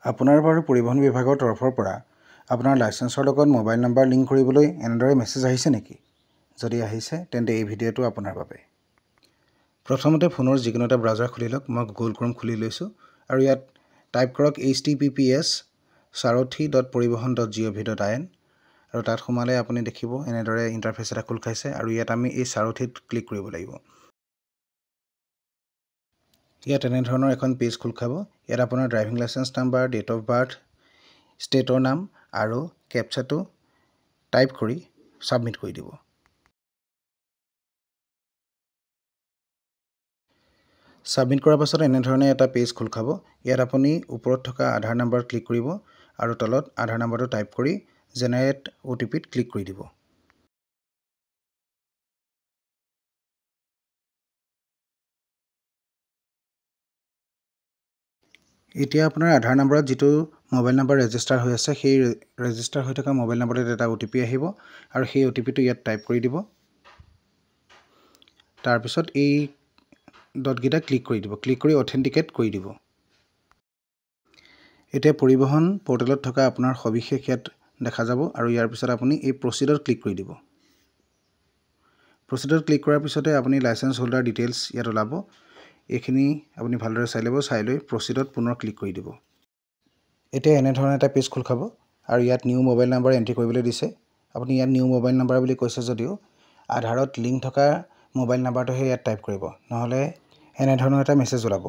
আপোনাৰ বাৰু পৰিবহণ বিভাগৰ তৰফৰ পৰা আপোনাৰ লাইচেন্সৰ লগত মোবাইল নাম্বাৰ লিংক কৰিবলৈ এনেদৰে মেছেজ আহিছে নেকি? যদি আহিছে তেন্তে এই ভিডিঅ'টো আপোনাৰ বাবে। প্ৰথমতে ফোনৰ যিকোনো এটা ব্ৰাউজাৰ খুলি লওক। মই গুগল ক্ৰম খুলি লৈছোঁ আৰু ইয়াত টাইপ কৰক https://sarathi.parivahan.gov.in আৰু তাত সোমালে আপুনি দেখিব এনেদৰে ইণ্টাৰফেচ এটা খোল খাইছে আৰু ইয়াত আমি এই সাৰথিত ক্লিক কৰিব লাগিব। ইয়াত এনেধৰণৰ এখন পেজ খোল খাব। ইয়াত আপোনাৰ driving licence number, date of birth, ষ্টেটৰ নাম আৰু কেপচাটো টাইপ কৰি ছাবমিট কৰি দিব। ছাবমিট কৰাৰ পাছত এনেধৰণে এটা পেজ খোল খাব। ইয়াত আপুনি ওপৰত থকা আধাৰ নাম্বাৰত ক্লিক কৰিব আৰু তলত আধাৰ নাম্বাৰটো টাইপ কৰি জেনেৰেট অ'টিপিত ক্লিক কৰি দিব। এতিয়া আপোনাৰ আধাৰ নাম্বাৰত যিটো মোবাইল নাম্বাৰ ৰেজিষ্টাৰ হৈ আছে সেই ৰেজিষ্টাৰ হৈ থকা মোবাইল নাম্বাৰটোত এটা অ'টিপি আহিব আৰু সেই অ'টিপিটো ইয়াত টাইপ কৰি দিব। তাৰপিছত এই ডটকেইটা ক্লিক কৰি দিব, ক্লিক কৰি অথেণ্টিকেট কৰি দিব। এতিয়া পৰিবহণ পৰ্টেলত থকা আপোনাৰ সবিশেষ ইয়াত দেখা যাব আৰু ইয়াৰ পিছত আপুনি এই প্ৰচিডত ক্লিক কৰি দিব। প্ৰচিডত ক্লিক কৰাৰ পিছতে আপুনি লাইচেন্স হোল্ডাৰ ডিটেইলছ ইয়াত ওলাব। এইখিনি আপুনি ভালদৰে চাই ল'ব, চাই লৈ প্ৰচিডত পুনৰ ক্লিক কৰি দিব। এতিয়া এনেধৰণৰ এটা পেজ খোল খাব আৰু ইয়াত নিউ মোবাইল নাম্বাৰ এণ্ট্ৰি কৰিবলৈ দিছে। আপুনি ইয়াত নিউ মোবাইল নাম্বাৰ বুলি কৈছে যদিও আধাৰত লিংক থকা মোবাইল নাম্বাৰটোহে ইয়াত টাইপ কৰিব, নহ'লে এনেধৰণৰ এটা মেছেজ ওলাব।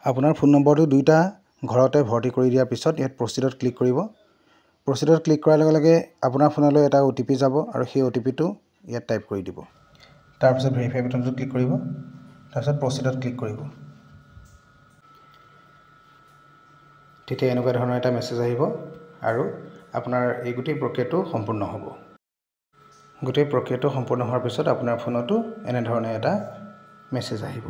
আপোনাৰ ফোন নম্বৰটো দুইটা ঘৰতে ভৰ্তি কৰি দিয়াৰ পিছত ইয়াত প্ৰচিডত ক্লিক কৰিব। প্ৰচিডত ক্লিক কৰাৰ লগে লগে আপোনাৰ ফোনলৈ এটা অ' টি পি যাব আৰু সেই অ' টি পিটো ইয়াত টাইপ কৰি দিব। তাৰপিছত ভেৰিফাই বাটনটোত ক্লিক কৰিব, তাৰপিছত প্ৰচিডত ক্লিক কৰিব। তেতিয়া এনেকুৱা ধৰণৰ এটা মেছেজ আহিব আৰু আপোনাৰ এই গোটেই প্ৰক্ৰিয়াটো সম্পূৰ্ণ হ'ব। গোটেই প্ৰক্ৰিয়াটো সম্পূৰ্ণ হোৱাৰ পিছত আপোনাৰ ফোনতো এনেধৰণে এটা মেছেজ আহিব।